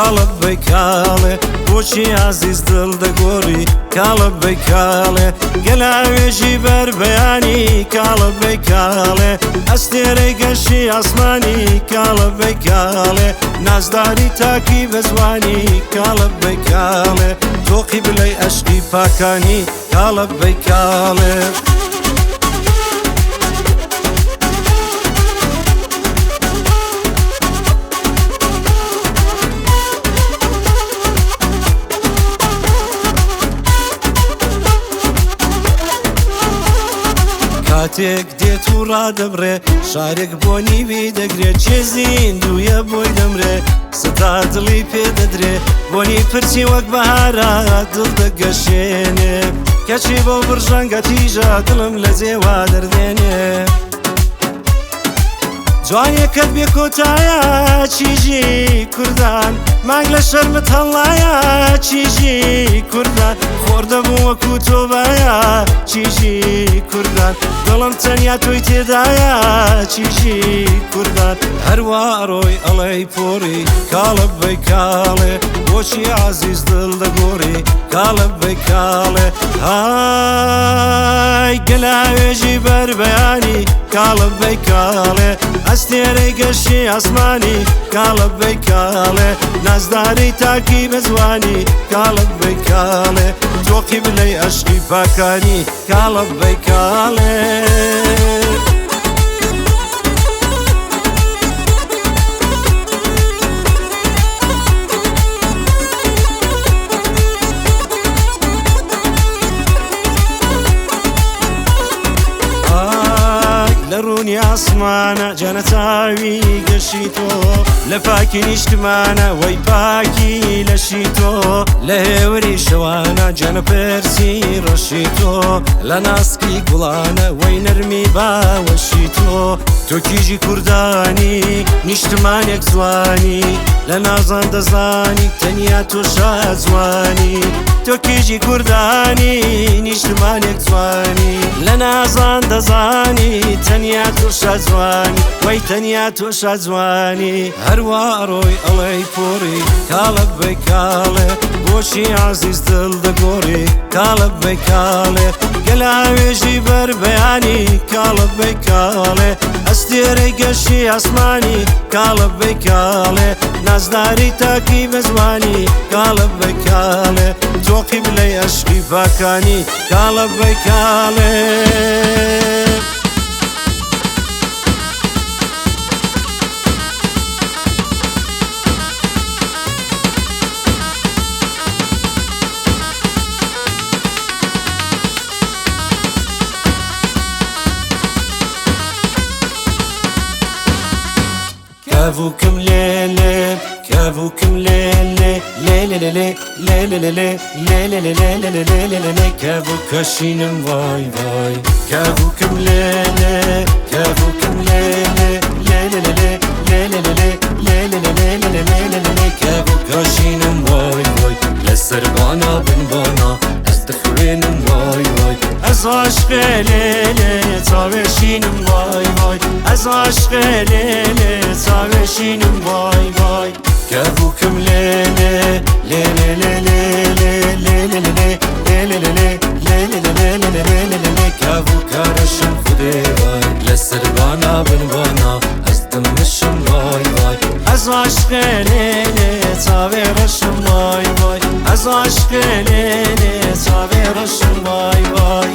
کاڵە بەی کاڵێ، بۆچی ئازیز دڵ دەگۆڕی کاڵە بەی کاڵێ، گەلاوێژی بەربەیانی کاڵە بەی کاڵێ، ئەستێرەی گەشی ئاسمانی کاڵە بەی کاڵێ، نازداری تاکی بەزوانی کاڵە بەی کاڵێ، تۆقی بلەی ئەشقی پاکانی کاڵە بەی کاڵێ. کاتێک دێت و ڕادەبڕێ، شارێک بۆ نیوی دەگرێ، چێ زیندوویە بۆی دەمرێ، سەدا دڵی پێ دەدرێ، بۆنی پرچی وەک بەهارە دڵ دەگەشێنێ، کەچی بۆ بڕژەنگە تیژە دڵم لە جێوا دەردێنێ. جوانیەکەت بێ کۆتایە چیژی کوردان، مانگ لە شەرمت هەڵایە چیژی کوردان، خۆر دەبوو وەکو تۆبایە چیژی کوردان، دڵم تەنیا تۆی تێدایە چیژی کوردان. هەروە ڕۆی ئەڵەی پۆڕی کاڵە بەی کاڵێ، بۆچی ئازیز دڵ دەگۆڕی کاڵە بەی کاڵێ، های گەلاوێژی بەربەیانی کاڵە بەی کاڵێ، ئەستێرەی گەشی ئاسمانی کاڵە بەی کاڵێ، نازداری تاکی بەزوانی کاڵە بەی کاڵێ، تۆقی بلەی ئەشقی پاکانی کاڵە بەی کاڵێ. لە ڕوونی ئاسمانە جانە چاوی گەشی تۆ، لە پاکی نیشتمانە وەی پاکی لەشی تۆ، لە هێوری شەوانە جانە پرسی ڕەشی تۆ، لە ناسکی گوڵانە وەی نەرمی باوەشی تۆ، تۆ کیژی کوردانی نیشتمانێک جوانی، لە نازان دەزانی تەنیا تۆ شاجوانی، تۆ کیژی کوردانی نیشتمانێک جوانی، لە نازان دەزانی تەنیا تۆ شاجوانی، وەی تەنیا تۆ شاجوانی. هەروە ڕۆی ئەڵەی پۆڕی کاڵە بەی کاڵێ، بۆچی ئازیز دڵ دەگۆڕی کاڵە بەی کاڵێ، گەلاوێژی بەربەیانی کاڵە بەی کاڵێ، ئەستێرەی گەشی ئاسمانی کاڵە بەی کاڵێ، نازداری تاکی بەزوانی کاڵە بەی کاڵێ، تۆقی بلەی ئەشقی پاکانی کاڵە بەی کاڵێ. کاڤوکم لێلێ کاڤوکم لێلێ لێلێ لێلێ لێلێ لێلێ لێلێ لێلێ لێلێ لێلێ لێ کاڤوکەشینم وای وای، کاڤوکم لێلێ کاڤوکم لێلێ لێلێ لێلێ لێلێ لێلێ لێلێ لێلێ لێلێ لێلێ لێ کاڤوکەشینم وای وای، لەسەر بانا بنبانا ئەس دەخوێنم وای وای، ئەز عاشقێ لێلێ چاوێشینم وای وای، ئەز عاشقێ لێلێ چاوێشینم وای وای، کاڤوکم لێلێ لێلێ لێلێ لێلێ لێلێ لێلێ لێلێ لێلێ لێلێ لێلێ لێلێ لێ کاڤوکارەشم خودێ وای، لەسەر بانا بنبانا ئەس دەمشم وای وای، ئەز عاشقێ لێلێ چاوێ ڕەشم وای وای، ئەز عاشقێ لێلێ چاوێ ڕەشم وای وای.